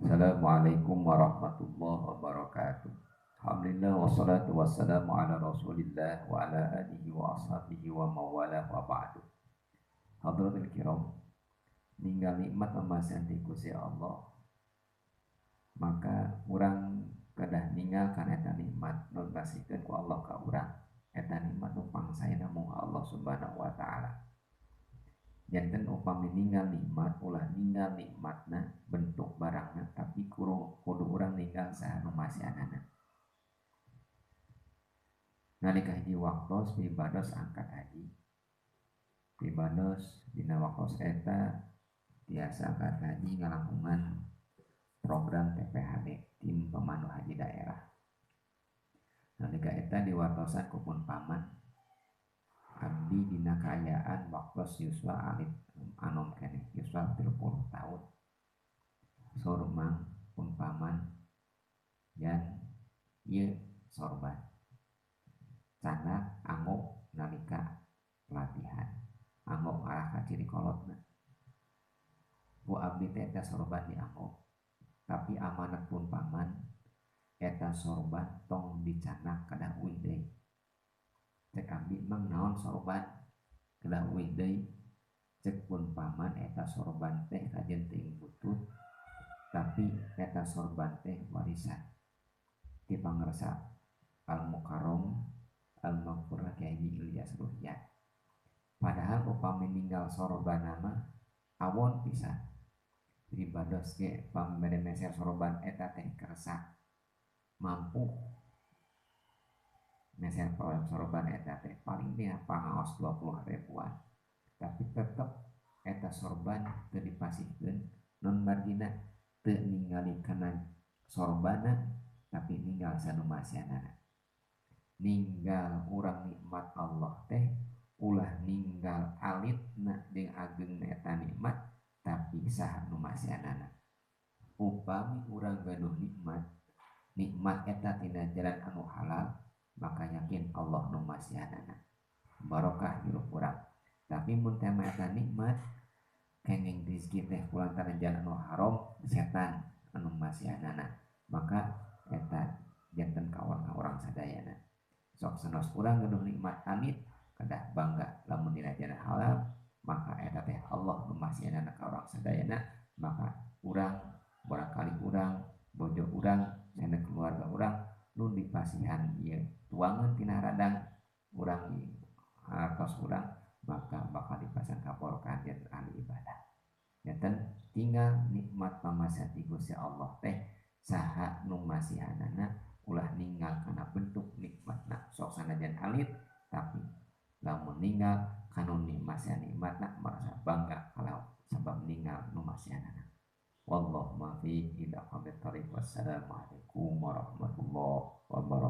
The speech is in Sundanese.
Assalamualaikum warahmatullahi wabarakatuh. Alhamdulillah wassalatu wassalamu ala Rasulillah wa ala alihi wa ashabihi wa mawalah wa ba'du. Hadratul kiram, ninggal nikmat pemasihan ti Gusti Allah, maka urang kedah ninggal kana eta nikmat nu dipasihkeun ku Allah ka urang. Eta nikmat nu pangsaena mung Allah Subhanahu wa taala. Janten upami ninggal nikmat, ulah ninggal nikmatna bentuk barangna, tapi kudu urang ninggal saha nu masihanana. Nalika hiji waktos pibados angkat haji, pibados dina waktos eta tiasa angkat haji ngalangkungan program TPHD, tim pemandu haji daerah. Nalika eta diwartosan ku pun paman abdi dina kaayaan waktos yuswa alit anom keneh, yuswa 30 tahun. Sormang pun paman yan ieu sorban candak anggo nalika latihan, anggo arah ka ciri kolotna. Ku abdi teh eta sorban dianggo, tapi amanat pun paman eta sorban tong dicandak kedah uih deui. Cek abdi mang naon sorban kedah uih deui? Cek pun paman eta sorban teh kajen teuing butut, tapi eta sorban teh warisan ti pangersa Al Mukarram Al Maghfur Kiai Haji Ilyas Ruhiyat. Padahal upami ninggal sorban mah awon pisan. Pribados ge pamere meser sorban eta teh kersa mampu meser sorban eta teh paling dia pangaos 20 ribuan, tapi tetep eta sorban teu dipasihkeun non margina teu ningali kana sorbana, tapi ninggal sanumasyanana. Ninggal urang nikmat Allah teh ulah ninggal alitna jeung agengna eta nikmat, tapi saha nu masihanana. Upami urang gaduh nikmat, nikmat eta tina jalan anu halal, maka yakin Allah nu masihanana, barokah hirup urang. Tapi mun teh eta nikmat kenging rezeki teh kulantaran jalan anu haram, setan anu masihanana, maka eta janten kawan ka urang sadayana. Sok sanos urang gaduh nikmat alit kedah bangga lamun dina jalan halal, maka eta teh Allah nu masihanana ka urang sadayana. Maka urang barangkali urang bojo urang sanes keluarga urang nu dipasihan ieu tuangan tina radang urang hartos urang, maka bakal dipasihan kabarokahan jeung ahli ibadah. Janten tinggal nikmat pamasihan ti Gusti Allah teh saha nu masihanana, ulah ninggal kana bentuk nikmatna sok sanajan alit, tapi lamun ninggal kanu masihan nikmatna merasa bangga kalau sabab ninggal nu masihanana. Wallahu muwaffiq ila aqwamit thariq. Wassalamualaikum warahmatullahi wabarakatuh.